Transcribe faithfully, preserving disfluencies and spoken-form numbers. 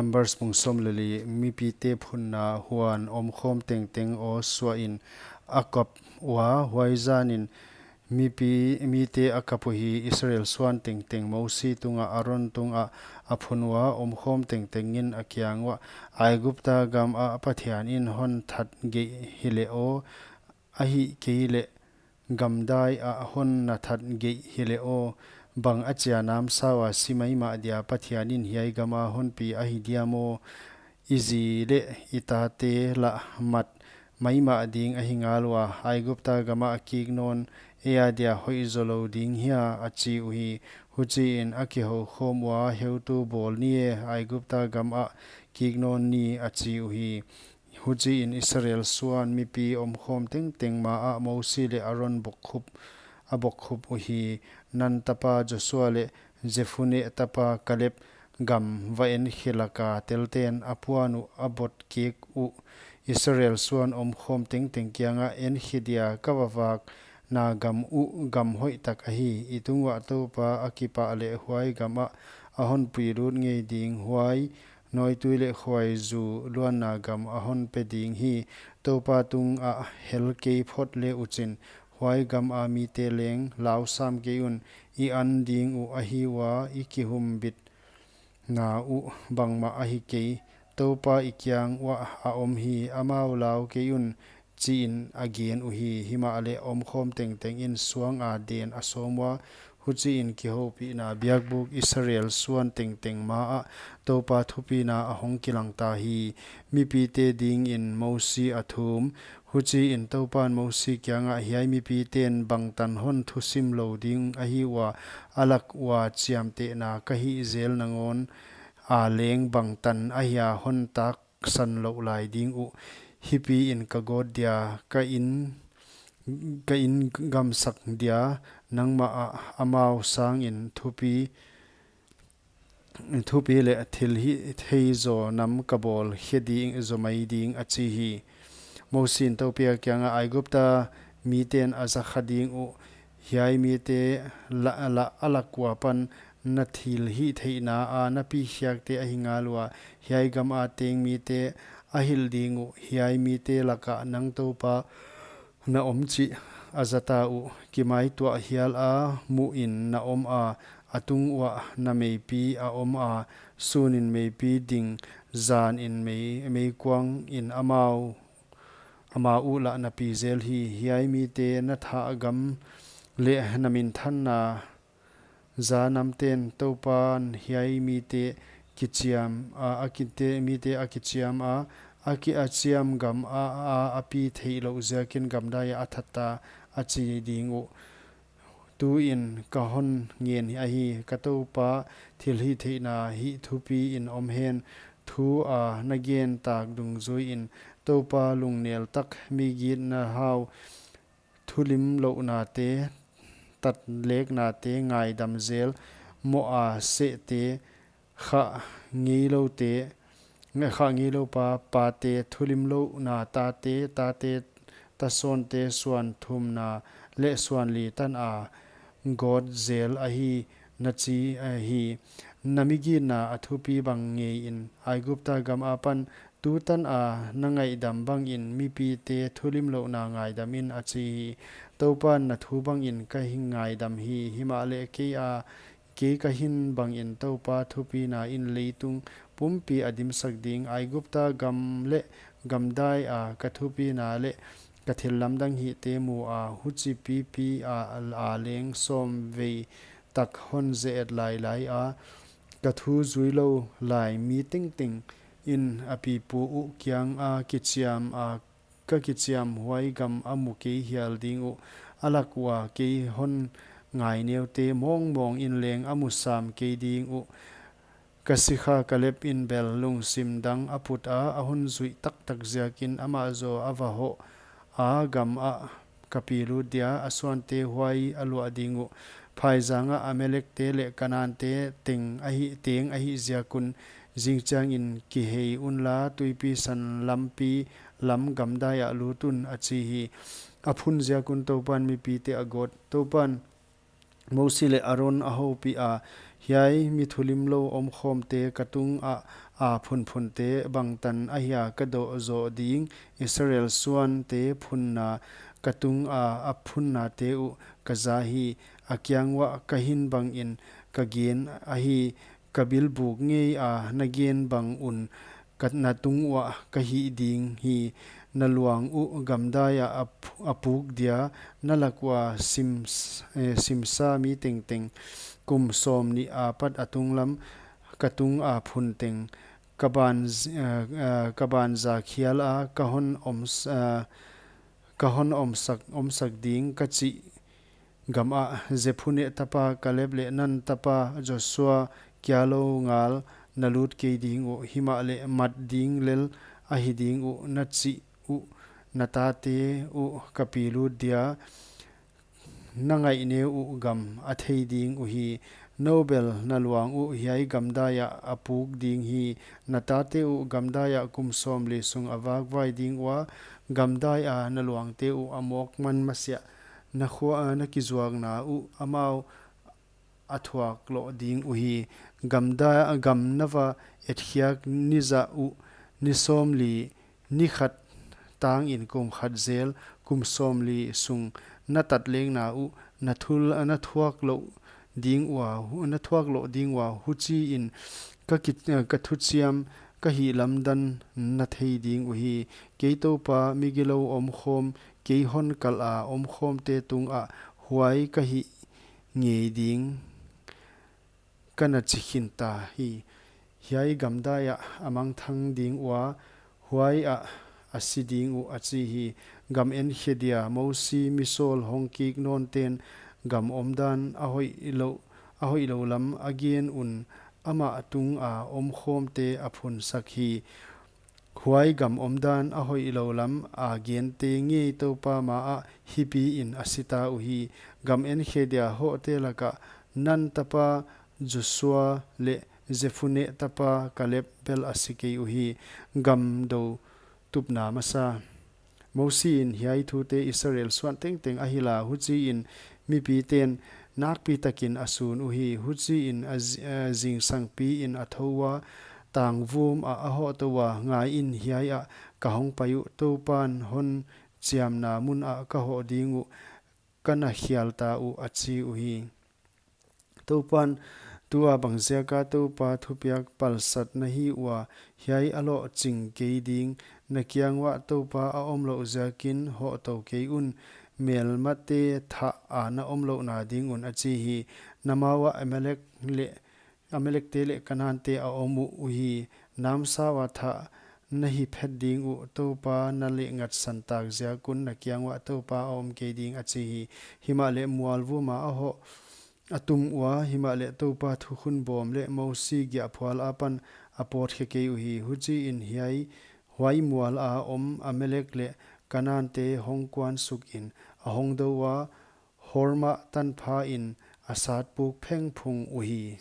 Numbers bung sawm leh li. Mipite phunna huan omkhawm tengteng aw suahin a kap ua, huai zanin mipi, mite a kap uhi. Israel suan tengteng Mosi tungah, Aron tungah a phun ua, omkhawm tengtengin a kiang uah, Aigupta gamah Pathianin hon that geih hileh aw, ahihkeileh gamdai ah hon na that geih hileh aw, bang achia namsau a si maimah dia? Pathianin hiai gama hon pi ahi diam aw? I zi leh i tate lah mat maimah ding ahi ngal ua, Aigupta gamah kik nawn ei adia hoih zaw lou ding hia? a chi uhi. Huchiin a kihoukhawm ua, Heutu bawl ni e, Aigupta gamah kik nawn ni, a chi uhi. Huchiin Israel suan mipi omkhawm tengteng maah Mosi leh Aron bokkhup, a bokkhup uhi. Nun tapa Josua leh Jephunne tapa Kaleb gam va enkhe laka telten a puan uh a bot kik uh. Israel suan omkhawm tengteng kiangah, Enkhe dia ka va vakna gam uh gam hoihtak ahi. I tunguah Toupa a kipah leh huai gamah a hon puilut ngei ding, huai nawitui leh khuaizu luanna gam a hon pe ding hi. Toupa tungah hel kei phot le uchin, huai gama mite leng lau sam kei un. I an ding uh ahi ua, i kihumbitna uh bangmah ahi kei. Toupa i kiang uah a om hi, amau lau kei un, chiin a gen uhi. Himahleh omkhawm tengtengin suanga den a sawm ua, huchiin kihoupihna biakbuk Israel suan tengteng maah Toupa thupina a hong kilang ta hi. Mipite dingin Mosi a thum. Huchiin Toupan Mosi kiangah, Hiai mipiten bangtan hon thusim lou ding ahi ua, a lak ua chiamtehna ka hih zel nangawn a leng bangtan ahia hon tak san louh lai ding uh? Hipiin ka gawt dia, ka in, ka in gamsak dia, nangmah ah amau sangin thupi, thupi leh thilhihthei zaw nam ka bawl khe ding zaw mai ding, a chi hi. Mosiin Toupa kiangah, Aigupta miten a za kha ding uh, hiai mite la, la, a lak ua pan na thilhihtheihna a na pi khiakte ahi ngal ua, hiai gama teng mite a hilh ding uh. Hiai mite lakah nang Toupa na om chih a zata uh. Kimaituah hial a muhin na om a, a tung uah na meipi a om a, sunin meipi ding, zanin mei, meikuangin amau, amau uh lah na pi zel hi. Hiai mite na thah gam leh na minthanna za namten Toupan hiai mite kichiam a, a kite, mite a kichiam a, a ki, a chiam gam a, a, a pi theih louh ziakin gamdai a a that ta, a chi ding uh. Tuin ka hon ngen ahi, ka Toupa, thilhihtheihna hih thupiin om hen. Thu a na gen tak dungzuiin Toupa lungnel tak migitna hau, thulimlouhnate, tatleknate, ngaidam zel, moh a sehte, khah ngeiloute, khah ngeilou pa, pate, thulimlouhna tate, tate, tasawnte, suan thumna leh suan li tan a gawt zel ahi, na chi ahi. Na migitna a thupi bang ngeiin Aigupta gam apan tutan a na ngaihdam bangin mipite thulimlouhna ngaidamin, a chi hi. Toupan na thu bangin ka hi ngaidam hi, himahleh kei a, kei ka hin bangin Toupa thupina in leitung pumpi a dimsak ding. Aigupta gam leh gamdai a ka thupina leh ka thillamdang hihte mu a, huchi pipi a, a leng sawmvei tak hon ze-et lailai a, ka thu zuilou lai mi tengtengin a pipu uh kianga kichiam a, ka kichiam huai gam a mu kei hial ding uh. A lak ua kei hon ngaineute mawngmawngin leng a mu sam kei ding uh. Ka sikha Kalebin bel lungsim dang a put a, a hon zuih taktak ziakin amah zaw a va hoh a, gam ah ka pi lut dia, a suante huai a luah ding uh. Phaizang ah Amalekte leh Kanaante teng ahi, teng ahih ziak un, zingchiangin kihei unla, tuipi san lampi lam gamdai ah lut un, a chi hi. A phun ziak un Toupan mipite a gawt. Toupan Mosi leh Aron a houpih a, Hiai mi thulimlou omkhawmte ka tungah a phunphunte bangtan ahia ka doh zoh ding? Israel suante phunna ka tungah a phunnate uh ka za hi. A kiang uah ka hin bangin ka gen ahi, ka bilbuk ngeia na gen bang un ka, na tung uah ka hih ding hi. Na luang uh gamdai ah a ph-, a puk dia, na lak ua sim, eh, simsa mi tengteng. Kum sawmnih apat a tunglam ka tung a phun teng, ka ban z-, eh, eh, ka ban za khial a ka hon om s-, eh, ka hon omsak, omsak ding ka chih gam ah Jephune tapa Kaleb leh Nun tapa Joshua kia lou ngal na lut kei ding uh, himahleh mat ding lel ahi ding uh na chih uh na tate uh ka pi lut dia, na ngaih neu uh gam a thei ding uhi. Nou bel na luang uh hiai gamdai ah a puk ding hi. Na tate uh gamdai ah kum sawmli sung a vakvai ding ua, gamdai a na luangte uh a mawk man masiah na khua, na kizuakna uh amau a thuak loh ding uhi. Gamdai, gam na va etkhiak ni zah uh, ni sawmli, ni khat tangin kum khat zel, kum sawmli sung na tatlekna uh na thul, na thuak loh ding ua, hu-, na thuak loh ding ua, huchiin ka ki, ka thuchiam ka hihlamdan na thei ding uhi. Kei Toupa mi gilou omkhawm, kei hon kalh a omkhawmte tungah huai ka hih ngei ding, ka na chi khin ta hi. Hiai gamdai ah a mangthang ding ua, huai ah a si ding uh, a chi hi. Gam enkhe dia Mosi misawl hong kik nawnten gam omdan a hoih lou, a hoih lou lam a gen un amah tunga omkhawmte a phunsak hi. Huai gam omdan a hoih lou lam a gente ngei Toupa ma ah hipiin a si ta uhi. Gam enkhe dia hohte lakah Nun tapa Joshua leh Jephune tapa Kaleb bel a si kei uhi. Gam dou tupna masa. Mosi in hiai thute Israel suan tengteng a hilh a, huchiin mipiten nakpi takin a sun uhi. Huchiin a zi-, a zingsangpiin a thou ua, tangvum ah a hohtou ua, ngaiin, hiai ah ka hong pai uh, Toupan hon chiamna mun ah ka hoh ding uh, ka na khial ta uh, a chi uhi. Toupan, tua bangziaka Toupa thupiak palsat na hi ua, hiai a lohching kei ding, na kiang uah Toupa a omlouh ziakin hohtou kei un, melmate thah a na omlouhna ding un, a chi hi. Na ma uah Amalek leh, Amalekte leh Kanante a om uh uhi. Namsau a thah na hi phet ding uh, Toupa na lehngatsan tak ziak un na kiang uah Toupa a om kei ding, a chi hi. Himahleh mual vum a a hoh a tum ua, himahleh Toupa thukhun bawm leh Mosi giahphual apan a pawt khe kei uhi. Huchiin hiai, huai mual a om Amalek leh Kanante hong kuansukin a hong dou ua, Horma tanphain a satpuk phengphung uhi.